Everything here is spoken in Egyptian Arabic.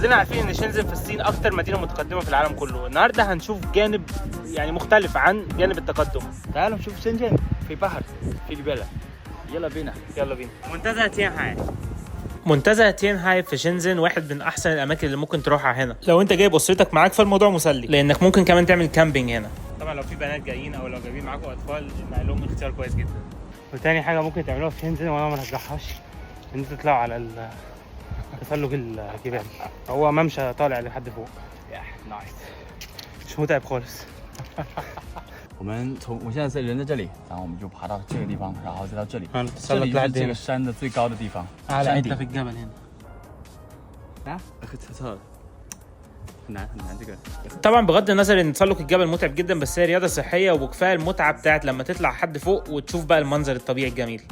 كلنا عارفين ان شنزن في الصين اكتر مدينة متقدمة في العالم كله. النهارده هنشوف جانب يعني مختلف عن جانب التقدم. تعالوا نشوف شنجن، في بحر، في جبال. يلا بينا. يلا بينا. منتزه تيانهاي. منتزه تيانهاي في شنزن واحد من احسن الاماكن اللي ممكن تروحها هنا. لو انت جايب اسرتك معاك فالموضوع مسلي، لانك ممكن كمان تعمل camping هنا. طبعا لو في بنات جايين او لو جايبين معاكم اطفال لهم اختيار كويس جدا. وتاني حاجة ممكن تعملوها في شنزن وانا ما رجحهاش، ان انتوا تطلعوا على تسلق الجبال. هو ممشى طالع لحد فوق. Yeah, nice. مش متعب خالص. 我们从我现在在人在这里，然后我们就爬到这个地方，然后再到这里。这 هنتسلق 里就是 لحد 这个 هنا. 山的最高的地方， اعلى 山 حتة 顶 في الجبل هنا. 啊，测很难很难这个。 طبعا بغض النظر ان تسلق الجبل متعب جدا، بس هي رياضة صحية وكفاية المتعة بتاعت لما تطلع حد فوق وتشوف بقى المنظر الطبيعي الجميل.